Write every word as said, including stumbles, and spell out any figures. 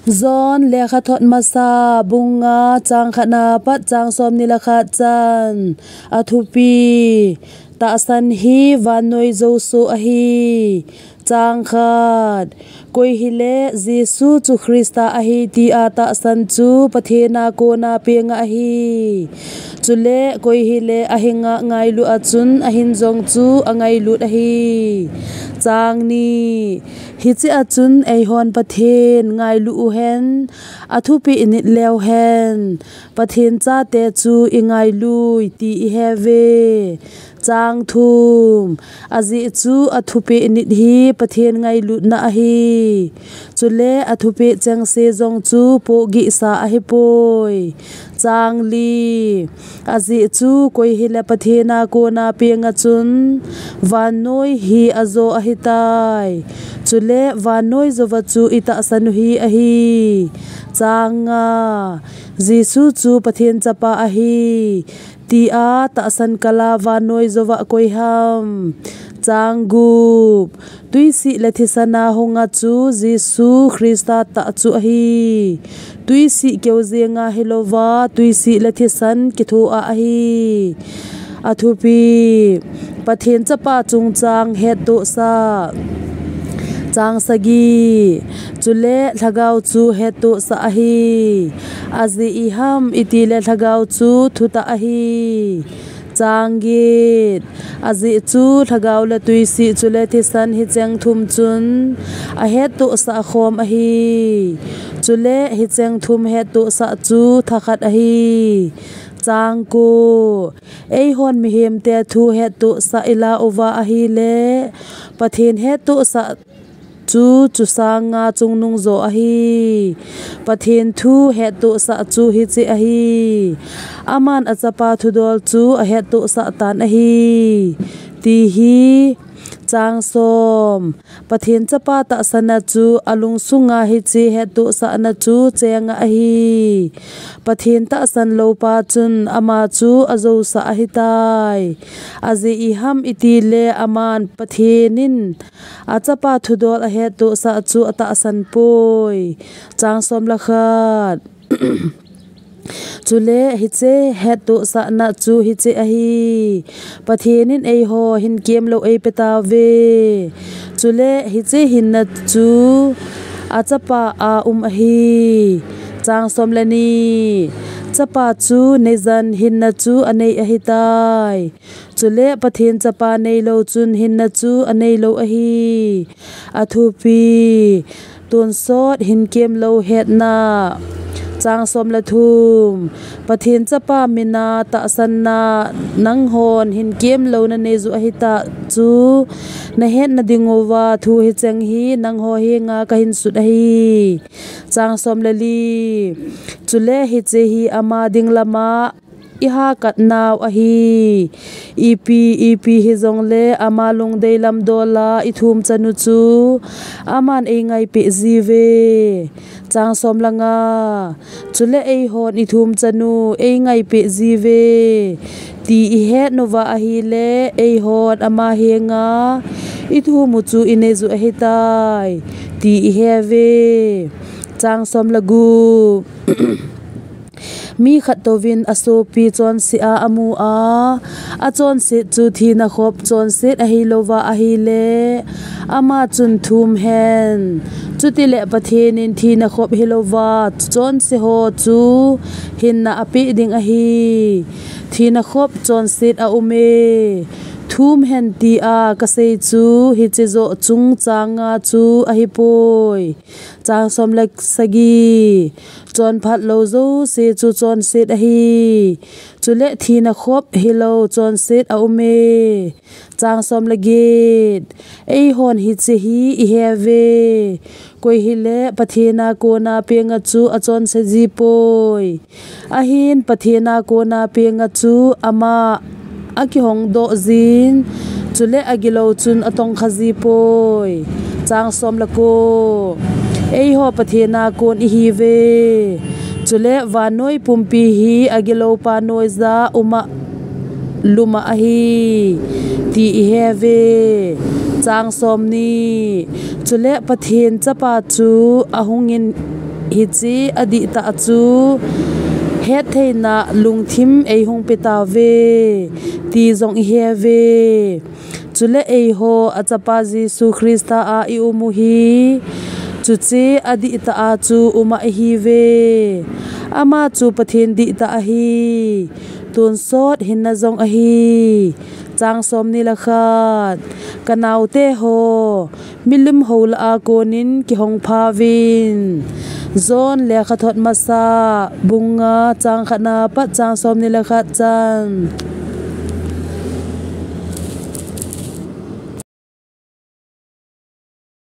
John lekhathot masa bung nga chang khatna pat chang somni le khat chan. Athupi: Tahsan hi vannoi josoh ahi. Chang khat: Koi hile Jesu chu Christa ahi tia tahsan chu Pathen a kona peng ahi. Chule koi hile ahinga ngailu achun ahin jong chu angailut ahi. Chang ni: Hiche achun eihon Pathen ngailu uhen, athupeh nit leu hen, Pathen chate chu ingailui ti ihe uve. Chang thum: Ajeh chu athupeh nit hi Pathen ngailutna ahi. Chule athupeh chengse jong chu pohgihsa ahipoi. Chang li: Ajeh chu koi hile Pathen a kona peng achun vannoi hi ajo ahitai. Chule vannoi jouva chu itahsan u hi ahi. Chang nga: Jesu chu Pathen chapa ahi tia tahsan kala vannoi jouva koi ham? Chang gup: Tuisih le thisan a hunga chu Jesu Christa tah chu ahi. Tuisih keu jenga hilouva, tuisih le thisan kithoa ahi. Athupi: Pathen chapa chungchang hettohsah. Chang sagi: Chule lhagao chu hettohsah ahi. Ajeh iham itile lhagao chu thutah ahi. Chang get: Ajeh chu lhagao le tuisih chule thisan hicheng thum chun ahettohsah khom ahi. Chule hicheng thum hettohsah chu thakhat ahi. Chang ko: Eihon mihemte thu hettohsah ilah uva ahile, Pathen hettohsah chu chusanga chungnung jo ahi. Pathen thu hettohsah chu hiche ahi: Aman achapa thudol chu ahettohsah tan ahi, ti hi. Chang som: Pathen chapa tahsanna chu alungsunga hiche hettohsahna chu chenga ahi. Pathen tahsan loupa chun ama chu ajousah ahitai. Ajeh iham itile aman Pathen in achapa thudol ahettohsah chu atahsan poi. Chang som le khat: Chule hiche hettohsahna chu hiche ahi: Pathen in eiho hinkemlou eipe tauve. Chule hiche hinna chu achapa a um ahi. Chang som le ni: Chapa chu neijan hinna chu anei ahitai. Chule Pathen chapa neilou chun hinna chu aneilou ahi. Athupi: Tonsot hinkemlou hetna. Chang som le thum: Pathen chapa mina tahsanna nanghon hinkemlou nanei ju ahitah chu nahetna dinguva thu hicheng hi nangho henga kahinsut ahi. Chang som le li: Chule hiche hi ama ding lama ihakatnau ahi. Ipi ipi hijongle ama lungdei lamdola ithum chanu chu aman eingaipeh jiuve. Chang som le nga: Chule eihon ithum chanu eingaipeh jiuve ti ihetnuva ahile, eihon ama henga ithum u chu inei ju ahitai, ti iheuve. Chang som le gup: Mi khattouvin asopi chonse a amu a, achonset chu thina khop chonset ahilouva ahile, ama chun thum hen. Chutile Pathen in thina khop hilouva chonse ho chu hinna apeh ding ahi. Thina khop chonset aume. Thum hen tia kasei chu hiche joh chungchanga chu ahipoi. Chang som le sagi: Chonphat lou jouse chu chonset ahi. Chule thina khop hilou chonset aume. Chang som le get: Eihon hiche hi iheuve. Koi hile Pathen a kona penga chu achonse jipoi. Ahin Pathen a kona penga chu ama akihongdoh jin, chule agilou chun atongkha jipoi. Chang som le ko: Eiho Pathen a kon ihiuve. Chule vannoi pumpi hi agiloupa noija uma luma ahi, ti iheuve. Chang somni: Chule Pathen chapa chu ahungin hiche adihtah chu hettheina lungthim eihung petauve ti jong ihe uve. Chule eiho achapa Jesu Christa a ium u hi chuche adihtah a chu um ahiuve. Ama chu Pathen dihtah ahi. Tonsot hinna jong ahi. Chang somni le khat. Kanaoteho, milim ho lah a konin kihong phauvin. John lekhathot masa, bung nga, chang khatna pat chang somni le khat chan.